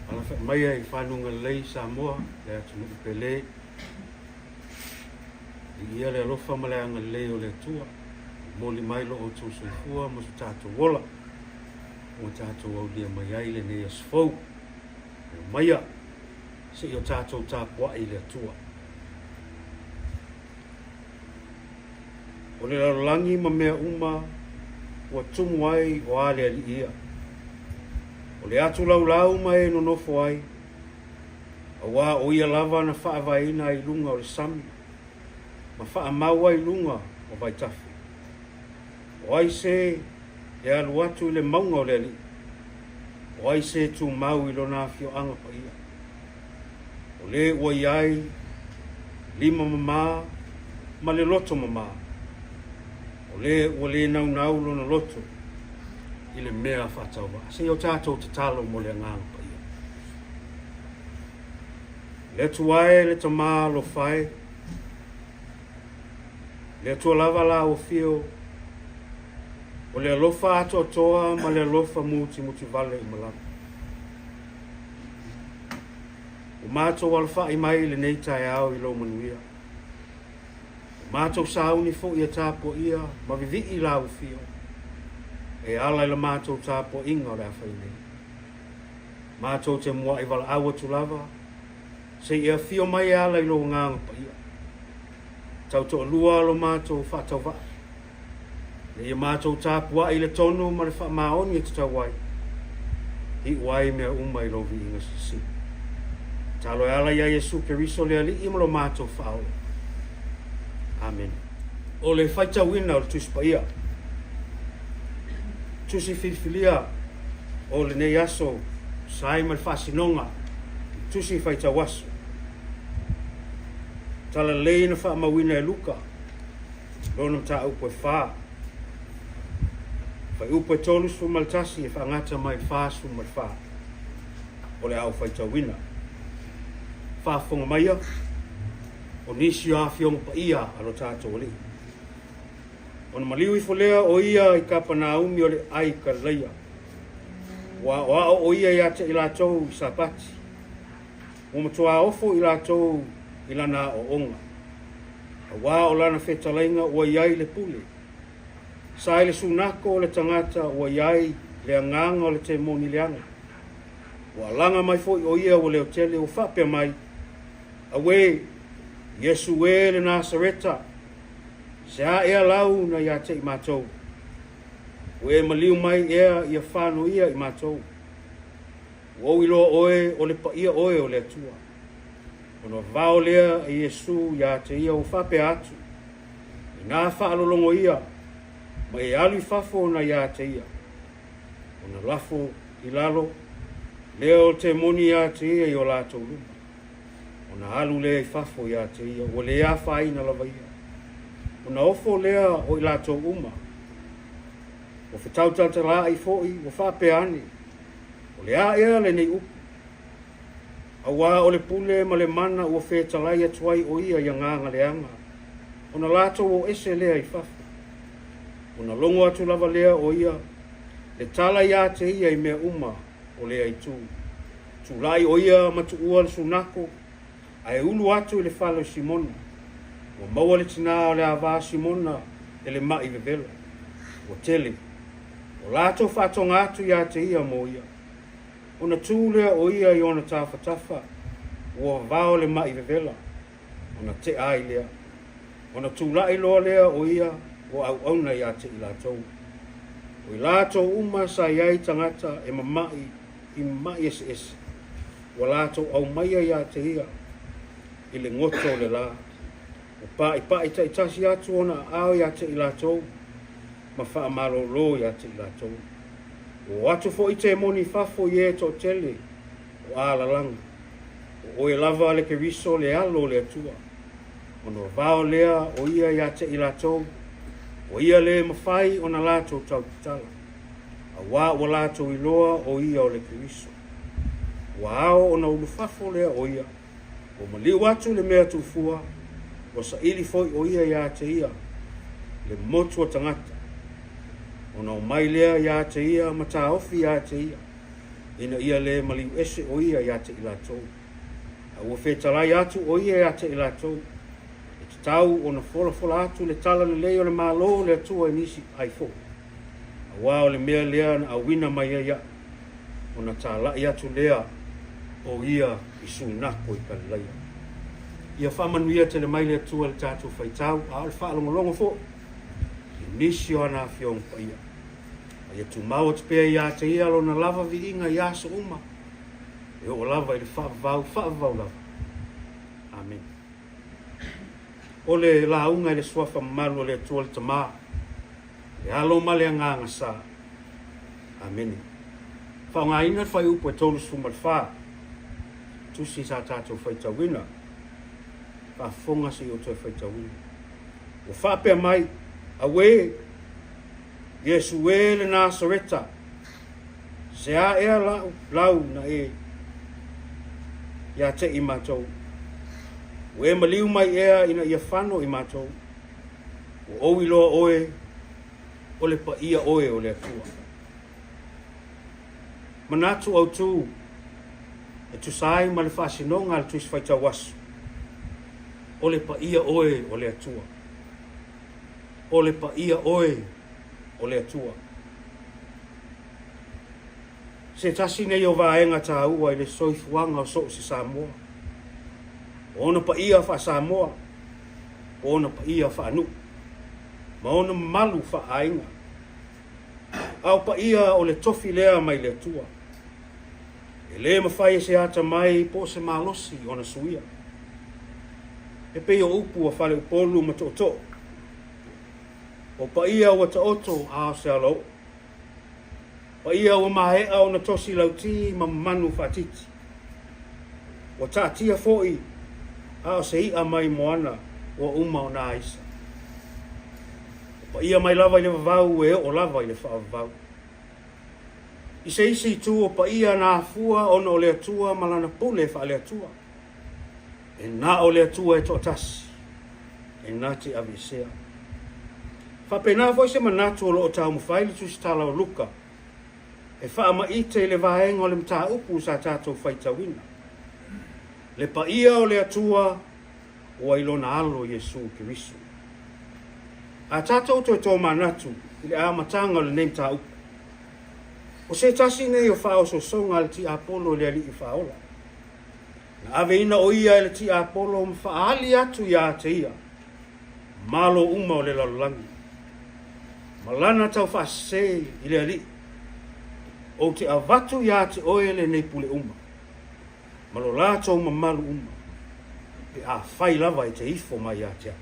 Alafai maia i fanuga lelei Samoa, le atunuu pele. Viia le alofa ma le agalelei o le Atua. Momoli mai lo outou soifua ma so tatou ola ua tatou aulia mai ai lenei aso fou. E omaia se i o tatou tapuai i le Atua. O le lalolagi ma mea uma ua tumu ai o a le Alii ia. O le atu laulau ma e nonofo ai, auā o ia lava na faavaeina ai luga o le sami ma faamau ai luga o vaitafe. O ai se e alu atu i le mauga o le Alii? O ai se tumau i lona afioaga paia? O le ua i ai lima mamā ma le loto mamā, o le ua le naunau lona loto i le mea faatauvaa. Se i o tatou tatalo mo le Agaga Paia. Le Atua e le Tama alofa e, le Atua lava la ua fio, o le alofa atoatoa ma le alofa mutimutivale uma lava. Ua matou alafai mai i lenei taeao i lou manuia. Ua matou sauni foi e tapuaia ma vivii la ufio e ala i la matou tapuaiga o le a fai nei. Matou te mua'i valaau atu lava se i e afio mai e ala i lou Agaga Paia. Tau toalua lo matou faatauvaa ina ia matou tapuai i le tonu ma le faamaoni e tatau ai, iu ai mea uma i lou viiga silisili. Tatalo e ala iā Iesu Keriso le Alii ma lo matou Faaola. Amene. O le faitauina o le Tusi Paia, Tusi filifilia o lenei aso tusa ai ma le faasinoga i Tusi faitau aso. Talalelei na faamauina e Luka lona mataupu e fa. Fuaiupu e 31 e faagata mai i le 44 o le a ou faitauina. Faafofoga maia, o nisi o afioga paia a lo tatou Alii. Ona maliu ifo lea o ia i Kapanaumi o le ʻai Kalilaia. Ua aʻoaʻo ʻo ia iā te i latou i Sapati. Ua matuā ofo i latou i lana aʻoaʻoga. Auā o lana fetalaiga ua i ai le pule. Sa i le sunako o le tagata ua i ai le agaga o le temoni leaga. Ua alaga mai foi ʻo ia ua leotele ua faapea mai, Auē, Iesu ē le Nasareta, se a ea lau na iā te i matou? Ua e maliu mai ea ia fano ia i matou? Ua ou iloa ʻoe o le paia ʻoe o le Atua. Ona vavao lea e Iesu iā te ia ua faapea atu, Inā faalologo ia, ma e alu i fafo ona iā te ia. Ona lafo i lalo lea o te moni iā te ia i o latou luma. Ona alu lea i fafo iā te ia, ua le afaina lava ia. Ona ofo lea o i latou uma. Ua fetautaltalaaʻi foi, ua faapea ane, O le a ea lenei upu? Auā o le pule ma le mana ua fetalai atu ai ʻo ia i agaga leaga, ona latou o ese lea i fafo. Ona logo atu lava lea o ia le tala iā te ia i mea uma o lea itu. Tulai ʻo ia ma tuua le sunako, ae ulu atu i le fale o Simona. Ua maua le tinā o le ava Simona e le maʻi vevela. Ua tele. O latou faatoga atu iā te ia mo ia. Ona tū lea o ia i ona tafatafa, ua vavao le maʻi vevela, ona teʻa ai lea. Ona tulaʻi loa lea o ia ua auauna iā te i latou. O i latou uma sa i ai tagata e mamaʻi i maʻi eseese, ua latou aumaia iā te ia i le goto o le lā. Ua paʻipaʻi taitasi atu ona aao iā te i latou ma faamalōlō iā te i latou. Ua o atu foi temoni i fafo i e toatele o alalaga, O oe lava le Keriso le Alo o le Atua. Ona vavao lea o ia ia te i latou, ua ia le mafai ona latou tautatala, auā ua latou iloa o ia o le Keriso. Ua ao ona ulufafo lea o ia, ua maliu atu le mea tuufua, ua saili foi o ia ia te ia le motu o tagata. Ona omai lea ia te ia ma taofi ia te ia, ina ia le maliu ese o ia ia te i latou. A ua fetalai atu o ia ia te i latou, e tatau ona folafola atu le tala lelei o le Malo o le Atua i nisi ai foi, auā o le mea lea na auina mai ai aʻu, ona talai atu lea o ia i Sunako i Kalilaia. Ia faamanuia tele mai le Atua i le tatou faitau, a o le faalogologo foi i nisi o ana Afioga Paia. A ia tumau atu pea ia te ia lona lava viiga i aso uma, e oo lava i le faavavau, faavavau lava. Amene. O le lauga i le Suafa mamalu o le Atua le Tama, le Alo ma le Agaga Sa. Amene. Faaaogaina le fuaiupu e 34, tusi sa tatou faitauina. Faafofoga se i ou toe faitauina. Ua faapea mai, Auē, Iesu e le Nasareta, se a ea la'u lau na e ia te i matou? Ua e maliu mai ea ina ia fano i matou? Ua ou iloa oe, o le paia oe o le Atua. Manatu autū e tusa ai ma le faasinoga a le Tusi Faitau Aso, o le paia oe o le Atua. O le paia oe o le Atua. Se tasi nei o vaega taua i le soifuaga o so o se Samoa, o ona paia faa-Samoa, o ona paia faa-nuu, ma ona mamalu faa-aiga. A o paia o le tofi lea mai le Atua. E le mafai e se atamai po o se malosi ona suia. E pei o upu a Faleupolu ma Tootoo, O paia ua taoto a o se alaoo. Paia ua maea ona tosi lauti ma mamanu faatiti. Ua taatia foi a o se i'a mai moana ua uma ona aisa. O paia mai lava i le vavau e oo lava i le faavavau. I se isi itu o paia na afua ona o le Atua ma lana pule faale-Atua. E na o le Atua e toatasi e na te aveesea. Faapena foi se manatu o lo o taumafai le Tusitala o Luka e faamaite i le vaega o le mataupu sa tatou faitauina. Le paia o le Atua ua i lona Alo Iesu Keriso. A tatou toe tomanatu i le amataga o lenei mataupu, o se tasi nei o faaosoosoga a le tiapolo i le Alii Faaola. Na aveina o ia e le tiapolo ma faaali atu ia te ia malo uma o le lalolagi, ma lana taufaasese i le Alii, Ou te avatu ia te oe lenei pule uma, ma lo latou mamalu uma, pe afai lava e te ifo mai ia te au.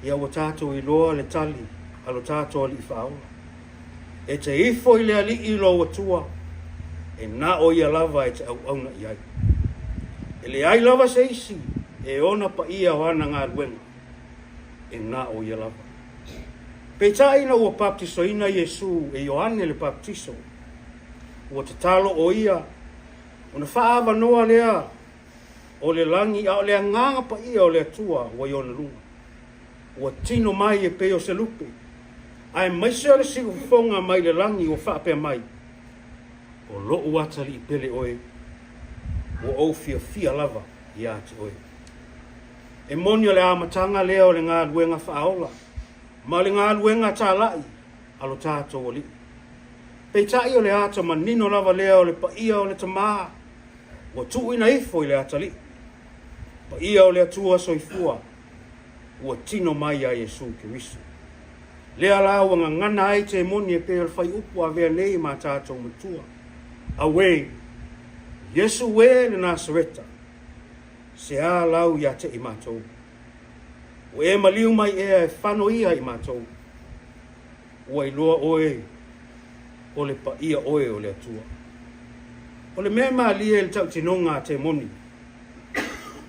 Ia ua tatou iloa le tali a lo tatou Alii Faaola. E te ifo i le Alii lou Atua, e na o ia lava e te auauna i ai. E leai lava se isi e ona paia o ana galuega, e na o ia lava. Peitai ina ua baptisoina Iesu e Ioane le Baptiso, ua tatalo o ia ona faaavanoa lea o le lagi a o le agaga paia o le Atua ua i ona luga. Ua tino mai e pei o se lupe, aemaise o le siufofoga mai le lagi ua faapea mai, O loʻu atalii pele oe, ua ou fiafia lava ia te oe. E moni o le amataga lea o le galuega faaola ma o le galuega talai a lo tatou Alii. Peitai o le ata manino lava lea o le paia o le Tama ua tuuina ifo i le atalii. Paia o le Atua soifua ua tino mai iā Iesu Keriso. Lea la ua gagana ai temoni e pei o le faiupu avea nei ma tatou matua. Auē! Iesu e le Nasareta, se a lau ia te i matou? Ua e maliu mai ea e fano ia i matou? Ua iloa oe. O le paia oe o le Atua. O le mea e malie i le tautinoga a temoni,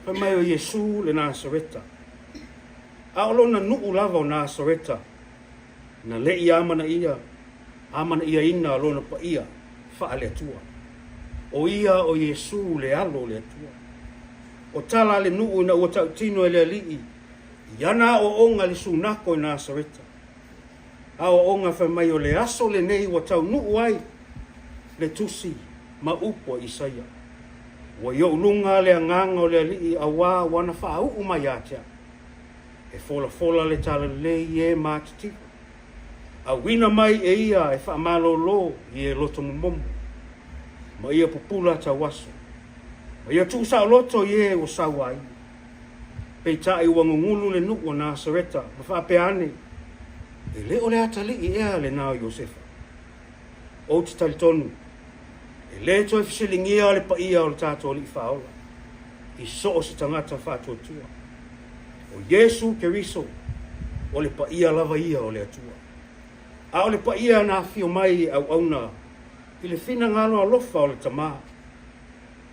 fai mai o Iesu le Nasareta. A o lona nuu lava o Nasareta, na le i amanaia, amanaiaina lona paia faale-Atua. O ia o Iesu le Alo o le Atua. O tala a le nuu ina ua tautino e le Alii i ana aoaoga i le sunako i Nasareta. Aoaoga fai mai o le aso lenei ua taunuu ai le tusi ma upu a Isaia. Ua i ou luga le agaga o le Alii auā ua ana faauu mai ia te au. E folafola le talalelei i e matitiva. Auina mai e ia e faamalōlō i e loto momomo, ma ia pupula tauaso, ma ia tuusaoloto i e ua sauaina. Peitai ua gugulu le nuu o Nasareta ma faapea ane, E le o le atalii ea lena o Iosefa? Ou te talitonu, e le toe fesiligia le paia o le tatou Alii Faaola i so o se tagata faatuatua. O Iesu Keriso, o le paia lava ia o le Atua. A o le paia na afio mai e auauna i le finagalo alofa o le Tama,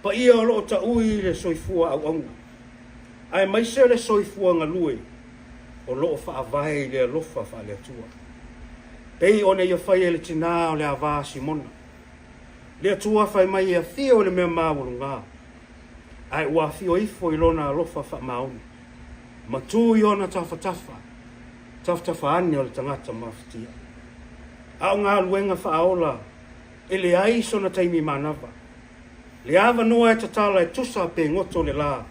paia o lo o taui i le soifua auauna, aemaise le soifua galue o lo o faavae i le alofa faale-Atua. Pei ona ia faia e le tinā o le ava a Simona, le Atua fai mai e afio i le mea maualugā, ae ua afio ifo i lona alofa faamaoni, ma tu i ona tafatafa, tafatafa ane o le tagata mafatia. A o galuega faaola e leai sona taimi manava, le avanoa e tatala e tusa pe goto le lā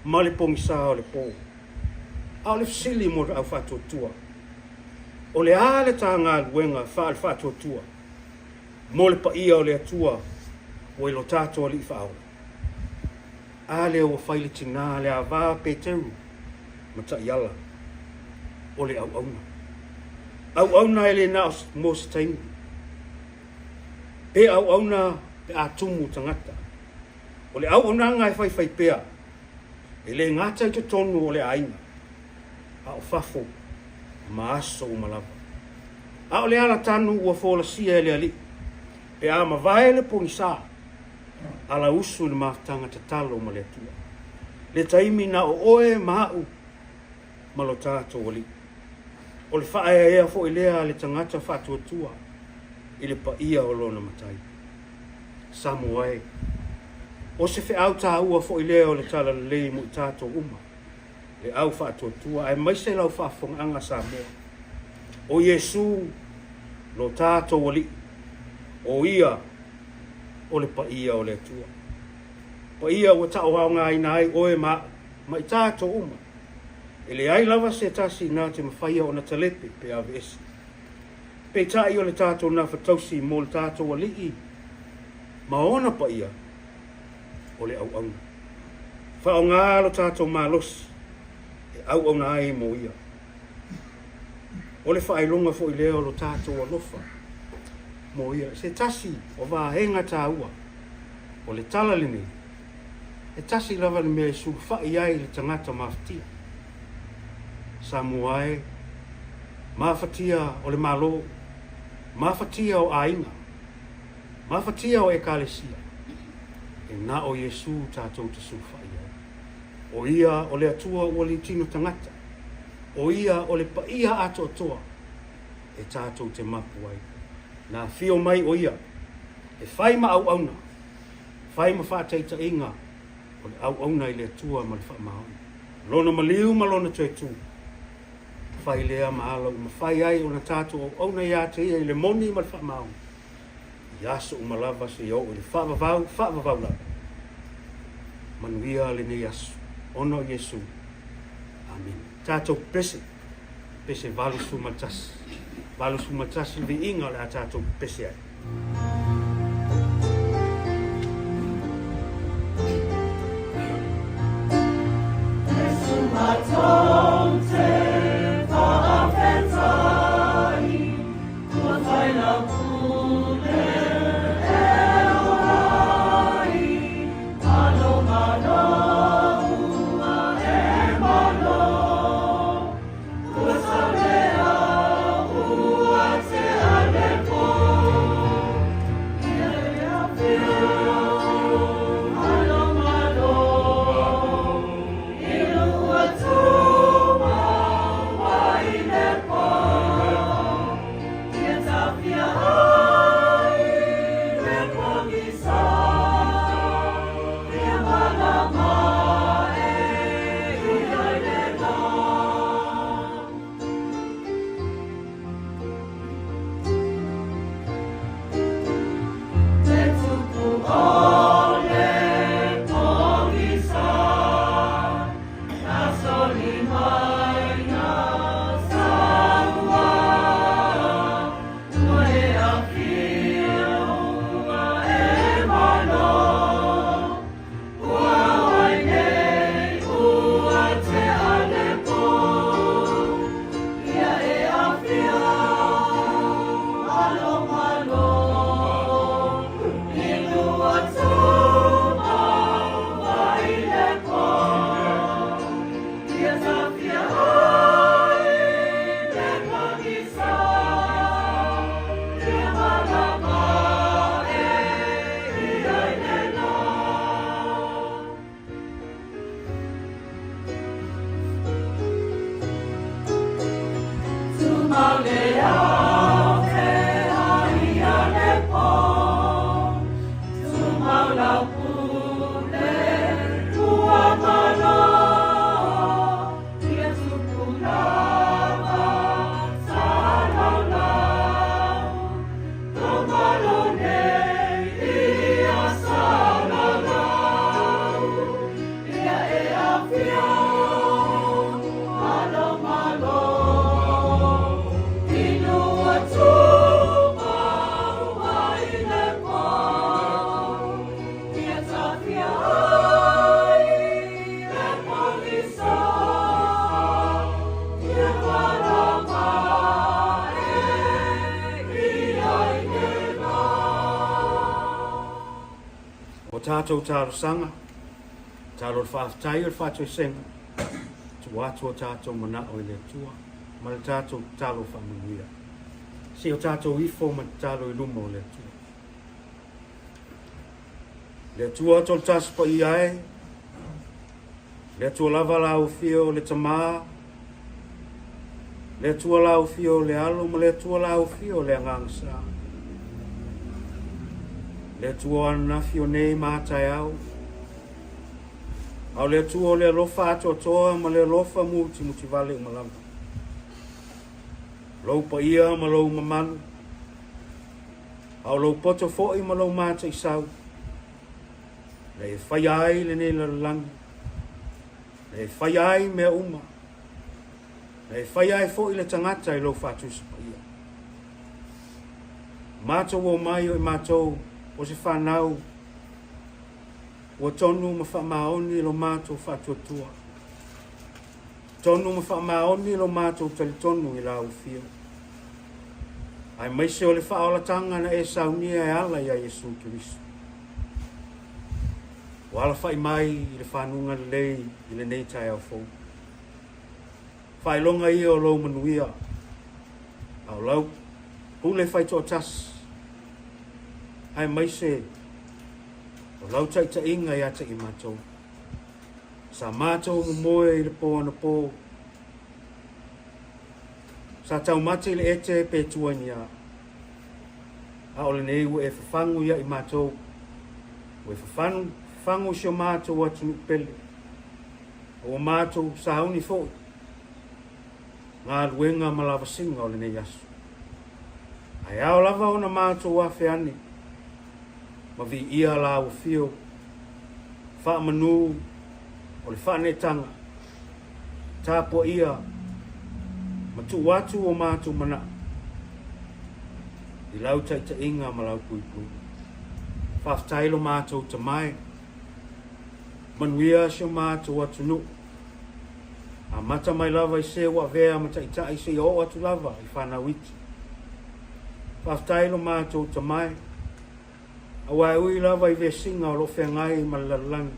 ma le pogisā o le pō. A o le fesili mo le au faatuatua, o le a le ta galuega faale-faatuatua mo le paia o le Atua ua i lo tatou Alii Faaola? A lea ua fai le tinā le ava a Peteru ma taiala o le auauna. Auauna e le na o mo se taimi. Pe auauna pe a tumu tagata. O le auaunaga e faifai pea, e le gata i totonu o le aiga, a o fafo ma aso uma lava. A o le alatanu ua folasia e le Alii, pe a mavae le pogisā, alausu i le mafutaga tatalo ma le Atua. Le taimi na o oe ma a'u ma lo tatou Alii. O le faaeaea foi lea a le tagata faatuatua i le paia o lona Matai. Samoa e, o se feau taua foi lea o le Talalelei mo i tatou uma, le au faatuatua aemaise lau faafofogaaga Samoa. O Iesu lo tatou Alii, o Ia o le paia o le Atua. Paia ua taoaogaina ai oe ma a'u, ma i tatou uma. E leai lava se tasi na te mafaia ona talepe pe aveese. Peitai o le tatou nafatausi mo le tatou Alii ma ona paia o le auauna. Faaaoga lo tatou malosi e auauna ai mo ia. O le faailoga foi lea o lo tatou alofa mo ia. Se tasi o vaega taua o le tala lenei, e tasi lava le mea e sulufai ai le tagata mafatia. Samoa e, mafatia o le Malo, mafatia o aiga, mafatia o Ekalesia, e na o Iesu tatou te sulufai ai. O ia o le Atua ua litino tagata, o ia o le paia atoatoa e tatou te mapu ai. Na afio mai o ia e fai ma auauna, fai ma faataitaiga o le auauna i le Atua ma le faamaoni. Lona maliu ma lona toe tu, fai lea ma ala ua mafai ai ona tatou auauna ia te ia i le moni ma le faamaoni, i aso uma lava seia oo i le faavavau, faavavau lava. Manuia lenei aso, ona o Iesu. Amene. Tatou pepese, pepese 81. 81 le viiga o le a tatou pepese ai. tatou talosaga, talo o le faafetai o le faatoesega, tuu atu o tatou manao i le Atua ma le tatou tatalo faamanuia. Se i o tatou ifo ma tatalo i luma o le Atua. Le Atua Tolotasi Paia e, le Atua lava la ufio o le Tamā, le Atua la ufio o le Alo ma le Atua la ufio o le Agaga Sa. Le Atua o ananafi o nei ma taeao, a o le Atua o le alofa atoatoa ma le alofa mutimutivale uma lava. Lou paia ma lou mamalu, a o lou poto foi ma lou mataisau, na e faia ai lenei lalolagi, na e faia ai mea uma, na e faia ai foi le tagata i lou faatusa paia. Matou o mai o i matou o se fanau ua tonu ma faamaoni lo matou faatuatua, tonu ma faamaoni lo matou talitonu i lau afio, aemaise o le faaolatanga na e saunia e ala iā Iesu Keriso. Ua alafai mai i le fanuga lelei i lenei taeao fou. Faailoga ia o lou manuia, a o lau pule faitoatasi, aemaise o lau taitaiga ia te i matou. Sa matou momoe i le po anapo, sa taumate i le ete pe tua i ni a, a o lenei ua e fafagu ia i matou, ua e fafagu, fafagu i si o matou atunuu pele, a ua matou sauni foi galuega ma lavasiga o lenei aso. Ae ao lava ona matou afe ane ma viia la ua fio faamanu o le faaneetaga, tapuaia ma tuu atu o matou manao i lau taitaiga ma lau puipuiga. Faafetai lo matou Tama e, manuia si o matou atunuu, amata mai lava i se ua avea ma taitai seia oo atu lava i fanau iti. Faafetai lo matou Tama e, aua e ui lava i vesiga o lo o feagai ma le lalolagi,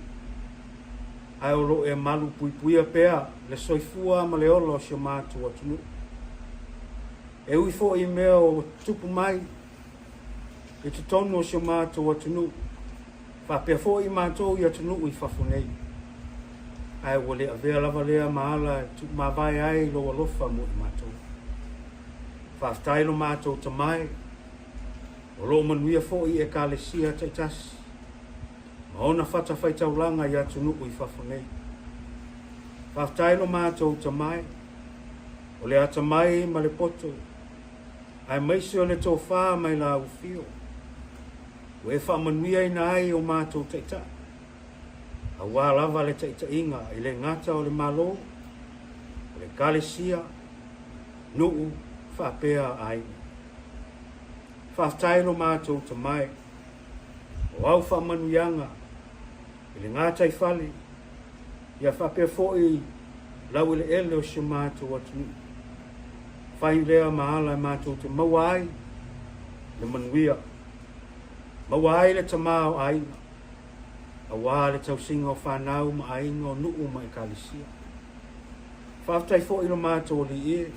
ae o lo o e malu puipuia pea le soifua ma le ola o si o matou atunuu. E ui foi i mea o tupu mai i totonu o si o matou atunuu, faapea foi matou i atunuu i fafo nei, ae ua le avea lava lea ma ala e tuumavae ai lou alofa mo i matou. Faafetai lo matou Tama e, o lo o manuia foi i Ekalesia taitasi ma ona fatafaitaulaga i atunuu i fafo nei. Faafetai lo matou Tama e, o le atamai ma le poto, aemaise o le tofa mai lau afio, ua e faamanuiaina ai o matou taitai, aua lava le taitaiga e le gata o le Malo, o le Ekalesia, nuu, faapea aiga. Faafetai lo matou Tama e, o au faamanuiaga i le gataifale, ia faapea foi laueleele o si o matou atunuu. Fai lea ma ala e matou te maua ai le manuia, maua ai le tama o aiga, aua le tausiga o fanau ma aiga o nuu ma ekalesia. Faafetai foi lo matou Alii e,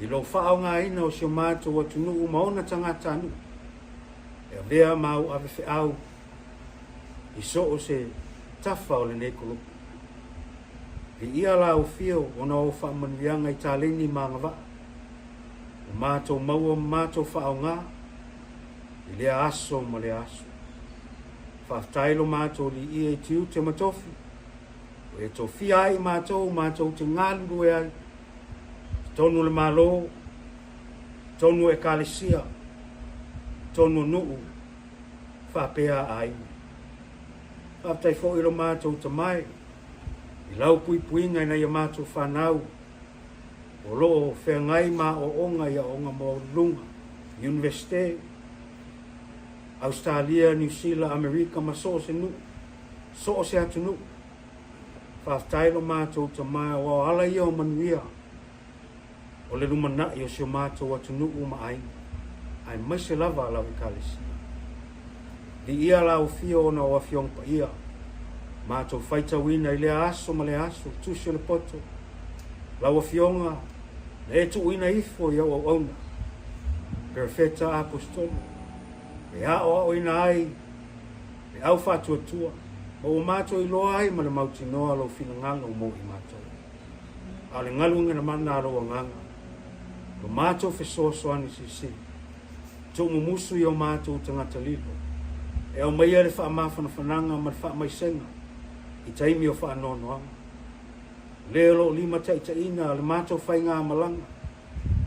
i lou faaaogaina o si o matou atunuu ma ona tagatanuu, e avea ma au ave feau i so o se tafa o lenei kolopu. Viia lau afio ona o faamanuiaga i taleni ma agavaa ua matou maua ma matou faaaoga i lea aso ma lea aso. Faafetai lo matou Alii e i tiute ma tofi ua e tofia ai i matou matou te galulue ai totonu o le Malo, totonu o Ekalesia, totonu o nuu, faapea aiga. Faafetai foi i lo matou Tama e, i lau puipuiga ina ia matou fanau o lo o feagai ma aoaoga i aoaoga maualuluga, Iunivesite, Ausetalia, Niu Sila, Amerika ma so o se nuu, so o se atunuu. Faafetai lo matou Tama aua o ala ia o manuia o le lumanai o si o matou atunuu ma aiga, aemaise lava lau Ekalesia. Viia lau Afio ona o Afioga Paia, matou faitauina i lea aso ma lea aso, Tusi o le Poto, lau Afioga na e tuuina ifo i au auauna, Perofeta Aposetolo, e aoaoina ai le au faatuatua, ma ua matou iloa ai ma le mautinoa lou finagalo mo i matou. A o le galuega mana a lou Agaga, lo matou fesoasoani silisili, tuumumusu i o matou tagata lilo, e aumaia le faamafanafanaga ma le faamaisega i taimi o faanoanoaga. O le o lo o limataitaiina le matou faigamalaga,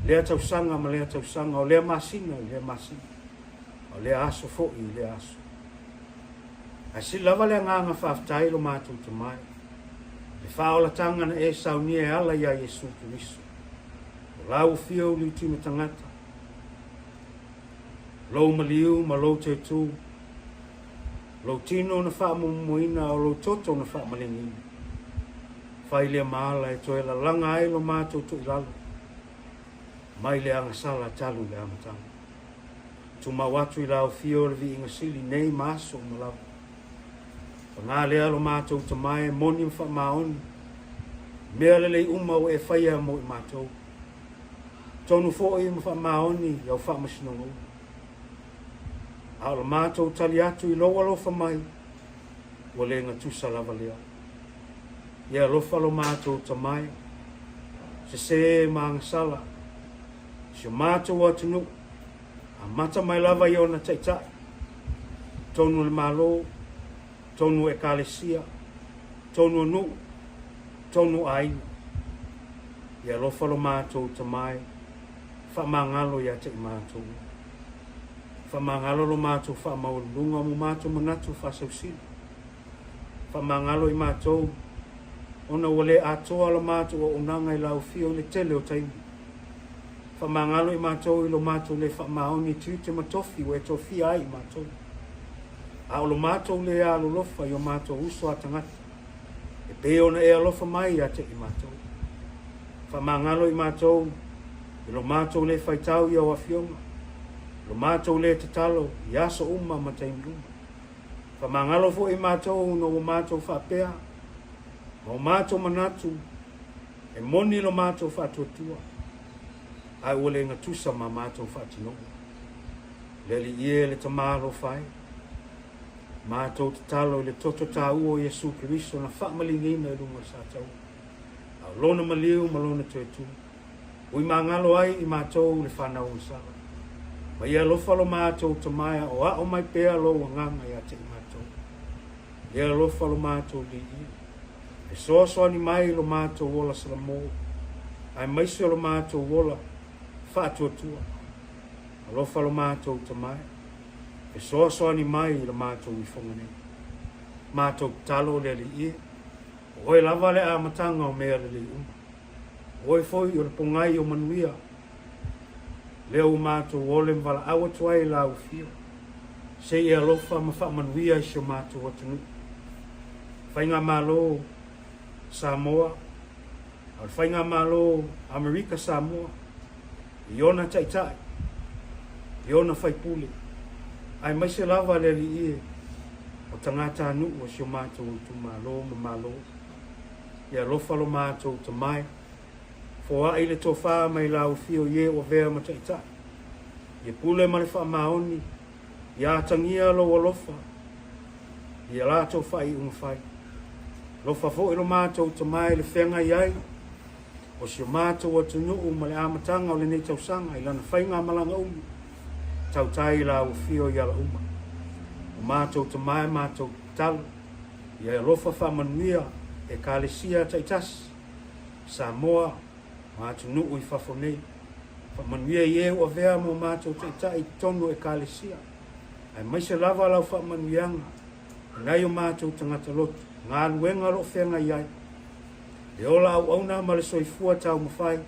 lea tausaga ma lea tausaga, o lea masina i lea masina, a o lea aso foi i lea aso. Ae sili lava le agaga faafetai lo matou Tama e, le faaolataga na e saunia e ala iā Iesu Keriso. O lau afio u liutino tagata, lou maliu ma lou teutu, lou tino na faamomomoina a o lou toto na faamalieina. Fai lea ma ala e toe lalaga ai lo matou toilalo mai le agasala talu i le amataga. Tumau atu i lau afio o le viiga sili nei ma aso uma lava. Paga lea lo matou Tama e moni ma faamaoni, mea lelei uma ua e faia mo i matou. Tonu foi ma faamaoni i au faamasinoga uma. A o le matou tali atu i lou alofa mai, ua le gatusa lava lea. Ia alofa lo matou Tama e, sese ma agasala, si o matou atunuu, amata mai lava i ona taitai, tonu o le Malo, tonu o Ekalesia, tonu o nuu, tonu o aiga. Ia alofa lo matou Tama e, faamagalo ia te i matou uma. Faamagalo lo matou faamaualuluga mo matou manatu faasausili. Faamagalo i matou, ona ua le atoa la matou auaunaga i lau Afio i le tele o taimi. Faamagalo i matou i lo matou le faamaoni i tiute ma tofi ua e tofia ai i matou. A o lo matou le alolofa i o matou uso a tagata, e pei ona e alofa mai ia te i matou. Faamagalo i matou i lo matou le faitau i au afioga, lo matou le tatalo i aso uma ma taimi uma. Faamagalo foi i matou ona ua matou faapea ma o matou manatu e moni lo matou faatuatua, ae ua le gatusa ma matou faatinoga. Le Alii e, le Tama alofa e, matou tatalo i le toto taua o Iesu Keriso na faamaligiina i luga o le sataua, a o Lona maliu ma Lona toe tu, ui magalo ai i matou le fanau agasala. Ma ia alofa lo matou Tama e aoao mai pea Lou Agaga ia te i matou. Ia alofa lo matou Alii e, fesoasoani mai lo matou ola salamo, aemaise o lo matou ola faatuatua. Alofa lo matou Tama e, fesoasoani mai i lo matou ifoga nei. Matou tatalo le Alii e, o Oe lava le amataga o mea lelei uma. O Oe foi o le pogai o manuia, lea ua matou ole ma valaau atu ai i Lau Afio, se i e alofa ma faamanuia i si o matou atunuu. Faigamalo Samoa, a o le Faigamalo Amerika Samoa, i ona taitai, i ona faipule, aemaise lava le Alii e, o tagatanuu o si o matou itumalo ma Malo. Ia alofa lo matou Tama e, foai le tofa mai Lau Afio i e ua avea ma taitai, ia pule ma le faamaoni, ia atagia Lou alofa i a latou faaiuga fai. Alofa foi lo matou Tama i le feagai ai o si o matou atunuu ma le amataga o lenei tausaga i lana faigamalaga umi, tautai i Lau Afio i ala uma. O matou Tama e matou tatalo, ia e alofa faamanuia Ekalesia taitasi, Samoa ma atunuu i fafo nei. Faamanuia i e ua avea ma o matou taitai i totonu o Ekalesia, aemaise lava lau faamanuiaga i nai o matou tagata lotu, galuega o lo o feagai ai, le ola auauna ma le soifua taumafai,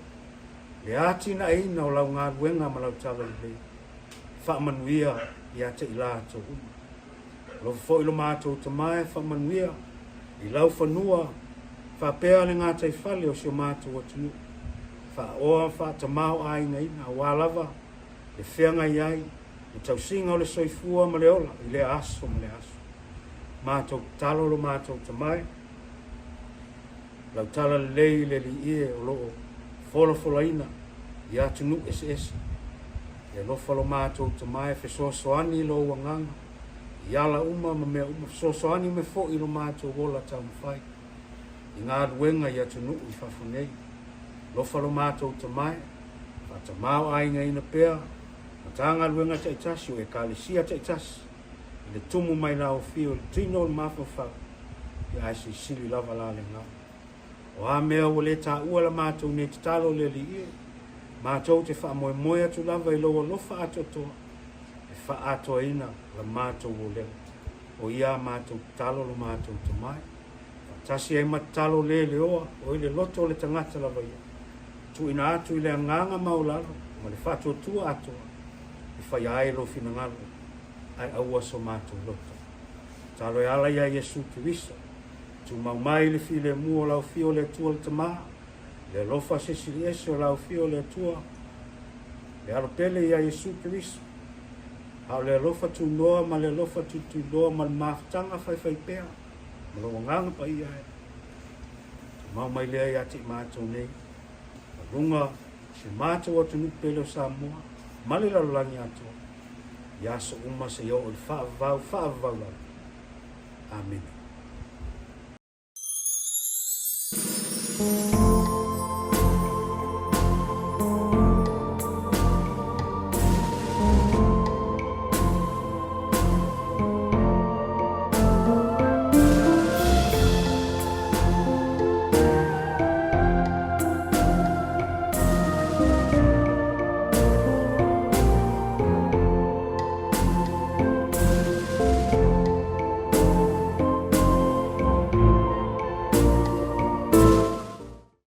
le atinaeina o lau galuega ma lau talalelei. Faamanuia ia te i latou uma. Alofa foi lo matou Tama e faamanuia i lau fanua faapea le gataifale o si o matou atunuu. Faaoa ma faatamaoaigaina aua lava le feagai ai. Le tausiga o le soifua ma le ola i lea aso ma lea aso. Matou tatalo lo matou Tama e, lau tala lelei i le Alii e o lo o folafolaina i atunuu eseese. E alofa lo matou Tama e fesoasoani i lou agaga i ala uma ma mea uma, fesoasoani mai foi i lo matou ola taumafai i galuega i atunuu i fafo nei. Alofa lo matou Tama e, faatamaoaigaina pea Matagaluega taitasi o Ekalesia taitasi i le tumu mai laofie o le tino o le mafaufau, ia ae silisili lava la le agaga. O a mea ua le taua la matou nei tatalo le Alii e, matou te faamoemoe atu lava i lou alofa atoatoa e faaatoaina la matou olelo. O ia a matou tatalo lo matou tamai, faatasi ai ma tatalo le leoa oi le loto o le tagata lava ia, tuuina atu i le agaga maualalo ma le faatuatua atoa e faia ai lou finagalo, ae aua so matou loto. Tatalo e ala iā Iesu Keriso, tumau mai i le filemu o lau Afio o le Atua le Tama, le alofa sesili ese o lau Afio o le Atua, le Alo pele iā Iesu Keriso, a o le alofa tunoa ma le alofa tuituiloa ma le mafutaga faifaipea ma lou Agaga Paia e tumau mai lea ia te i matou nei, ma luga o si o matou atunuu pele o Samoa ma le lalolagi atoa, i aso uma seia oo i le faavavau faavavau lava. Amene.